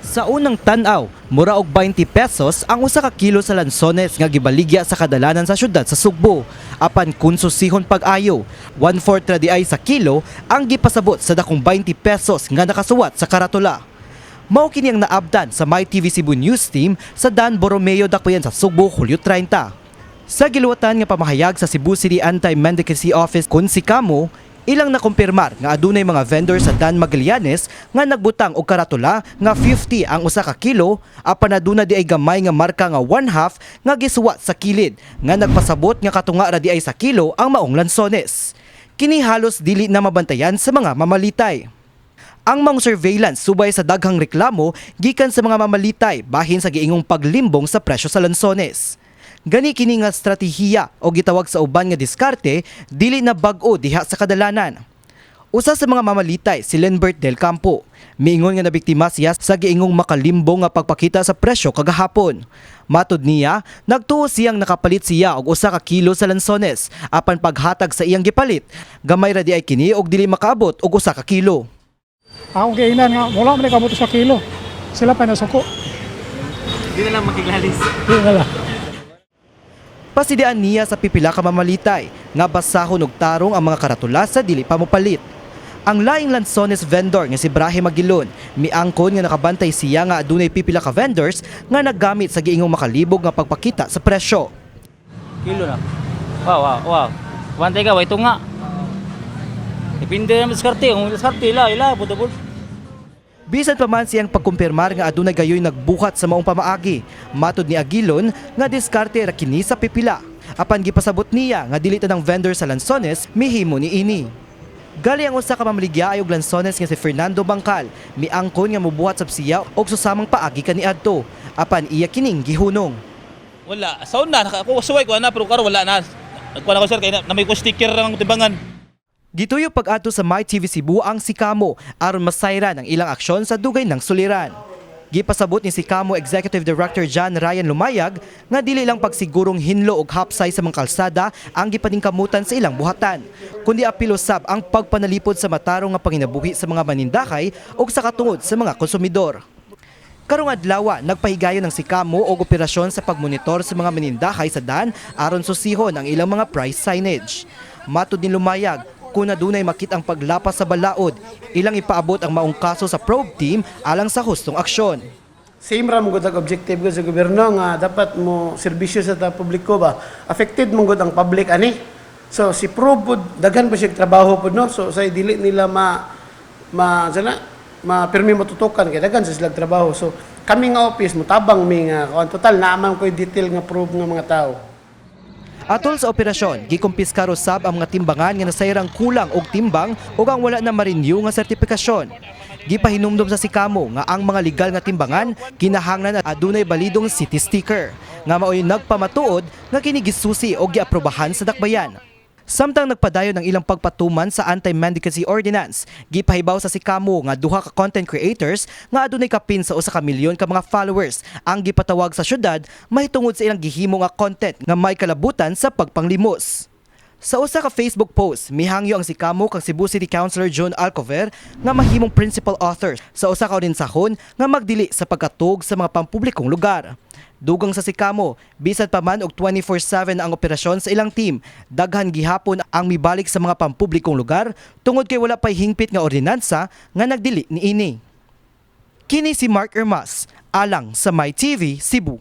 Sa unang tan-aw, mura og 20 pesos ang usa ka kilo sa lansones nga gibaligya sa kadalanan sa syudad sa Sugbo. Apan kun susihon pag-ayo, 1/4 ra diay sa kilo ang gipasabot sa dakong 20 pesos nga nakasuwat sa karatula. Mao kini ang naabtan sa My TV Cebu News Team sa Dan Borromeo, Dakbayan sa Sugbo, Hulyo 30. Sa giluwatan nga pamahayag sa Cebu City Anti-Mendicancy Office kon Sikamo, ilang nakumpirmar nga adunay mga vendor sa Dan Magallanes nga nagbutang og karatula nga 50 ang usa ka kilo, apan aduna diay gamay nga marka nga 1/2 nga gisuwat sa kilid nga nagpasabot nga katunga ra diay sa kilo ang maong lansones. Kini halos dili na mabantayan sa mga mamalitay. Ang maong surveillance subay sa daghang reklamo gikan sa mga mamalitay bahin sa giingong paglimbong sa presyo sa lansones. Gani kini nga estratehiya o gitawag sa uban nga diskarte dili na bag-o diha sa kadalanan. Usa sa mga mamalitay si Lenbert Del Campo. Miingon nga nabiktima siya sa giingong makalimbong nga pagpakita sa presyo kagahapon. Matod niya, nagtuo siyang nakapalit siya og usa ka kilo sa lansones apan paghatag sa iyang gipalit, gamay ra diay kini og dili makaabot og usa ka kilo. Akong giingnan nga, wala man kabot sa kilo. Sila pa nasuko. Di na lang makiglalis. Di na lang. Pasidian niya sa pipila ka mamalitay nga basahon og tarong ang mga karatula sa dili pa mopalit. Ang laing lansones vendor nga si Brahe Magilon, miangkon nga nakabantay siya nga adunay pipila ka vendors nga naggamit sa giingong makalibog nga pagpakita sa presyo. Kilo na. Wow. Bantay ka, ito nga. Depende na diskarte. Kung diskarte, ila, ila, budabol. Bisan pa man siyang pagkumpirmar nga adunay gayoy nagbuhat sa maong pamaagi, matod ni Aguilon nga diskarte ra kini sa pipila. Apan gipasabot niya nga dili tanang vendor sa lansones mihimo ni ini. Gali ang usa ka mamaligya ay og lansones nga si Fernando Bangkal, miangkon nga mobuhat sab siya og susamang paagi kaniadto. Apan iya kining gihunong. Wala. Sa una, ako suway ko na, pero karon wala na. Nagkuha na ko, sir, kay na may ko sticker ang timbangan. Gituyo pag-adto sa My TV Cebu ang Sikamo aron masayran ang ilang aksyon sa dugay ng suliran. Gipasabot ni Sikamo Executive Director John Ryan Lumayag nga dili lang pagsigurong hinlo og hapsay sa mga kalsada ang gipaningkamutan sa ilang buhatan, kundi apil usab ang pagpanalipod sa matarong nga panginabuhi sa mga manindakay ug sa katungod sa mga konsumidor. Karong adlaw, nagpahigayon ng Sikamo og operasyon sa pagmonitor sa mga manindakay sa dan aron susihon ang ilang mga price signage. Matod ni Lumayag, kung adunay makit-ang paglapas sa balaod, ilang ipaabot ang maong kaso sa probe team alang sa hustong aksyon. Same ra mo gud ang objective gud sa gobyerno nga dapat mo serbisyo sa ta publiko ba. Affected mo gud ang public ani. So si probe pud, daghan pa siya trabaho pud, no. So say dili nila ma ma sana ma pirmi matutukan kay daghan sa silang trabaho. So kami nga office motabang mi nga kuan, total naa man koy detail nga probe nga mga tao. Atol sa operasyon, gikumpiskar usab ang mga timbangan nga nasayrang kulang og timbang ug ang wala na ma-renew nga sertipikasyon. Gipahinumdom sa Sikamo nga ang mga legal nga timbangan kinahanglan adunay balidong city sticker nga maoy nagpamatuod nga kini gisusi o giaprobahan sa dakbayan. Samtang nagpadayon ang ilang pagpatuman sa Anti-Mendicancy Ordinance, gipahibaw sa Sikamo nga duha ka content creators nga adunay kapin sa 1 ka milyon ka mga followers ang gipatawag sa syudad mahitungod sa ilang gihimo nga content nga may kalabutan sa pagpanglimos. Sa usa ka Facebook post, mihangyo ang Sikamo kang Cebu City Councilor John Alcover nga mahimong principal author sa usa ka ordinsahon nga magdili sa pagkatug sa mga pampublikong lugar. Dugang sa Sikamo, bisan pa man og 24/7 ang operasyon sa ilang team, daghan gihapon ang mibalik sa mga pampublikong lugar tungod kay wala pay hingpit nga ordinansa nga nagdili niini. Kini si Mark Ermas, alang sa My TV Cebu.